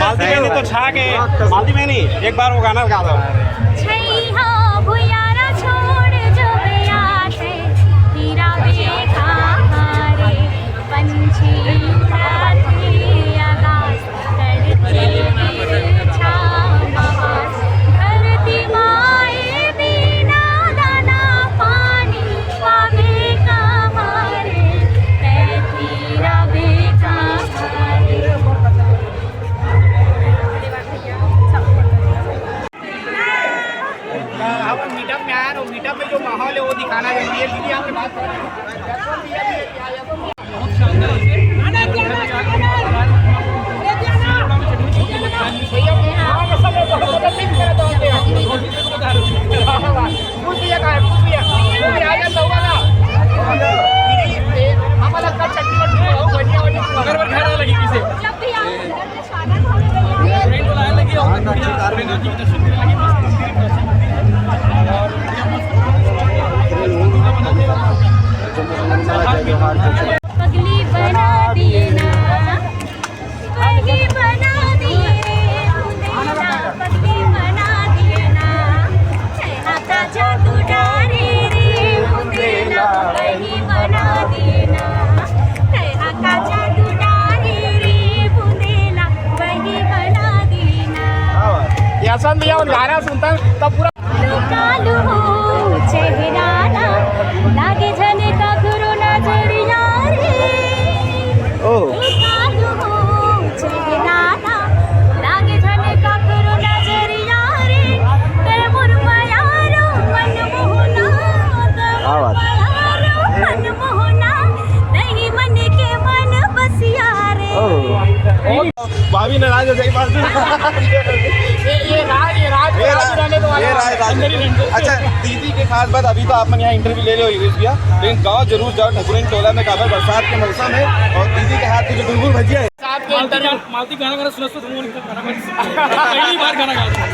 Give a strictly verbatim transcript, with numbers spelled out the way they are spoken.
मालती बहनी तो छा के, मालती बहनी, एक बार वो गाना गा दो। छैया भुयारा छोड़ जो बेयाते, हीरा बेकहारे, पंछी उड़ाते आकाश, करते बिरछा मवास, धरती माए बिना दाना पानी पावे कहारे, तैं हीरा बेकहारे। हम मीटअप में आए हैं और मीटअप में जो माहौल है वो दिखाना जरूरी है। दीदी, आपके पास बहुत शानदार है। भैया, फूल भैया कहाँ है? फूल भैया, फूल भैया, आ जाओ, लोग आ जाओ। दीदी, ये हमारा कल चटनी वटनी बहुत बढ़िया वाली। घर पर घर लगी पीछे। जब भी आओ, घर में स्वागत होने वाला है। ट्रेन को लाने लगी और बढ़िया, गंगा जी के दर्शन करने लगी। पगली बना दिए ना, पगली बना दिए रे बुंदेला, पगली बना दिए ना। तैं हा का जादू डारे रे बुंदेला, बही बना दिए ना। तैं हा का जादू डारे रे बुंदेला, बही बना दिए ना। यशवंत भैया उन गाना सुनता हूँ तब पूरा कालू हो चेहरा ना, लागे झने ककरो नजरिया रे। ओह। कालू हो चेहरा ना, लागे झने ककरो नजरिया रे। तैं मोर प्यारो मन मोहना, तैं क्या बात। प्यारो मन मोहना, नहीं मन के मन बसिया रे। ओह। भाभी नाराज हो जाएगी बात। ये, ये राज, ये राज, ये राज राज, रहने दो, ये राज, राज। अंदर ही रहने दो। अच्छा, दीदी के खास बात, अभी तो आप मन यहाँ इंटरव्यू ले रहे हो, यूएस भैया, लेकिन गाँव जरूर जाओ, ठकुरन टोला में, काबर बरसात के मौसम है और दीदी के हाथ में जो गुलगुल भजिया है। साथ में मालती इंटरव्यू। गाना, मालती गाना गाना सुना, सुना, सुना, पहली बार गाना गा रही है।